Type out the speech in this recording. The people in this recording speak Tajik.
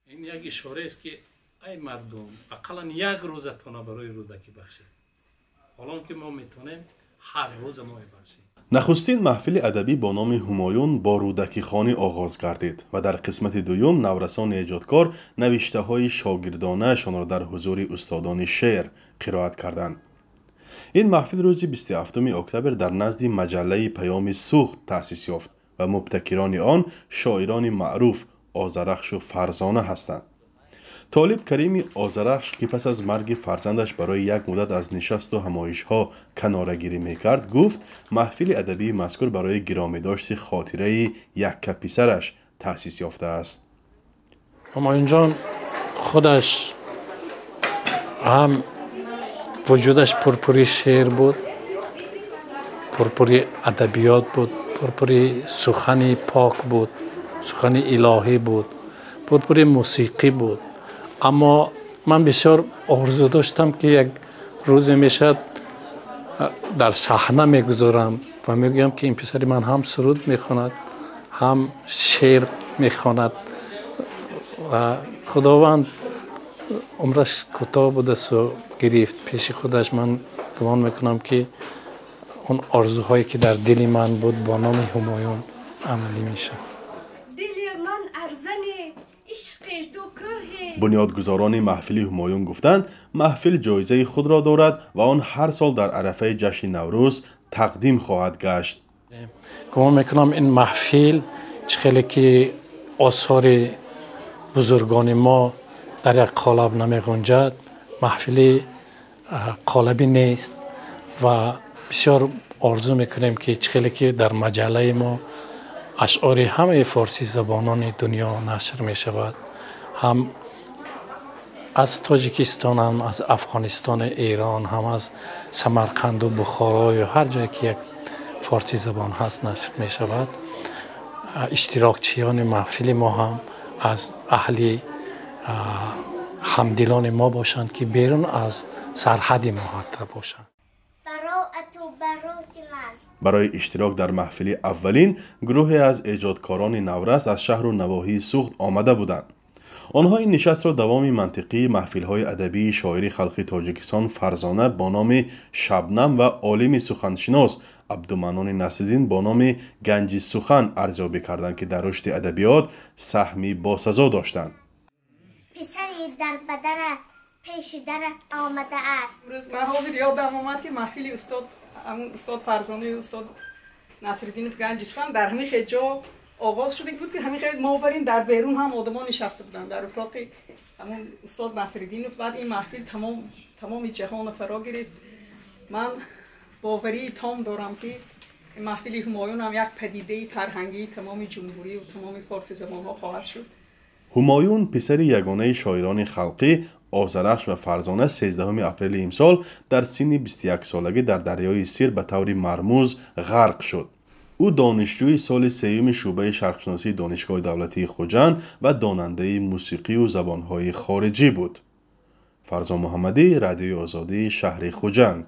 Ин як ишораест, ки ай мардум, ақаллан як рӯзатона барои Рӯдакӣ бахшед, ҳолон ки мо метавонем ҳар рӯза мо бахшем. Нахустин маҳфили адабӣ бо номи Ҳумоюн бо рӯдакихонӣ оғоз гардид ва дар қисмати дуюм наврасони эҷодкор навиштаҳои шогирдонаашонро дар ҳузури устодони шеър қироат карданд. Ин маҳфил рӯзи 27 октябр дар назди маҷаллаи Паёми Суғд таъсис ёфт ва мубтакирони он шоирони маъруф Озарахшу Фарзона ҳастанд. Толиб Карими Озарахш, ки пас аз марги фарзандаш барои як муддат аз нишасту ҳамоишҳо канорагирӣ мекард, гуфт, маҳфили адабии мазкур барои гиромӣ дошти хотираи яккаписараш таъсис ёфтааст. Ҳумоюнҷон худаш ҳам вуҷудаш пурпури шеър буд, пурпури адабиёт буд, пурпури сухани пок буд, сухани илоҳӣ буд, пурпури мусиқӣ буд. Аммо ман бисёр орзу доштам, ки як рӯзе мешавад, дар саҳна мегузорам ва мегӯям, ки ин писари ман ҳам суруд мехонад, ҳам шеър мехонад. Ва Худованд умраш кӯтоҳ будасту гирифт пеши худаш. Ман гумон мекунам, ки он орзуҳое ки дар дили ман буд, бо номи Ҳумоюн амалӣ мешавад. Бунёдгузорони маҳфили Ҳумоюн гуфтанд, маҳфил ҷоизаи худро дорад ва он ҳар сол дар арафаи ҷашни Наврӯз тақдим хоҳад гашт. Гумон мекунам, ин маҳфил чӣ хеле ки осори бузургони мо дар як қолаб намеғунҷад, маҳфили қолабӣ нест ва бисёр орзу мекунем, ки чӣ хеле ки дар маҷаллаи мо ашъори ҳамаи форсизабонони дунё нашр мешавад, ҳам аз Тоҷикистон, ҳам аз Афғонистону Эрон, ҳам аз Самарқанду Бухорою ҳар ҷое ки як форсизабон ҳаст, нашр мешавад, иштирокчиёни маҳфили мо ҳам аз аҳли ҳамдилони мо бошанд, ки берун аз сарҳади мо ҳатто бошанд. Барои иштирок дар маҳфили аввалин гурӯҳе аз эҷодкорони наврас аз шаҳру навоҳии Суғд омада буданд. Онҳо ин нишастро давоми мантиқии маҳфилҳои адабии шоири халқи Тоҷикистон Фарзона бо номи Шабнам ва олими суханшинос Абдуманнони Насриддин бо номи Ганҷи сухан арзёбӣ карданд, ки дар рушди адабиёт саҳми босазо доштанд. Писари дарбадарат пеши дарат омадааст. Ман ҳозир ёдам омад, ки маҳфили устод, устод Фарзонаи устод Насриддинов Ганҷи сухан дар ҳамин хел ҷо оғоз шуда буд, ки ҳамин хел мо барин дар берун ҳам одамон нишаста буданд дар утоқи ҳамон устод Насриддинов. Баъд ин маҳфил тамом тамоми ҷаҳонро фаро гирифт. Ман боварии том дорам, ки маҳфили Ҳумоюн ҳам як падидаи фарҳангии тамоми ҷумҳурӣ ва тамоми форсизабонҳо хоҳад шуд. Ҳумоюн, писари ягонаи шоирони халқӣ Озарахш ва Фарзона, 13 апрели имсол дар синни 21-солагӣ дар дарёи Сир ба таври мармуз ғарқ шуд. Ӯ донишҷӯи соли сеюми шӯъбаи шарқшиносии Донишгоҳи давлатии Хуҷанд ва донандаи мусиқию забонҳои хориҷӣ буд. Фарзон Муҳаммадӣ, Радиои Озодӣ, шаҳри Хуҷанд.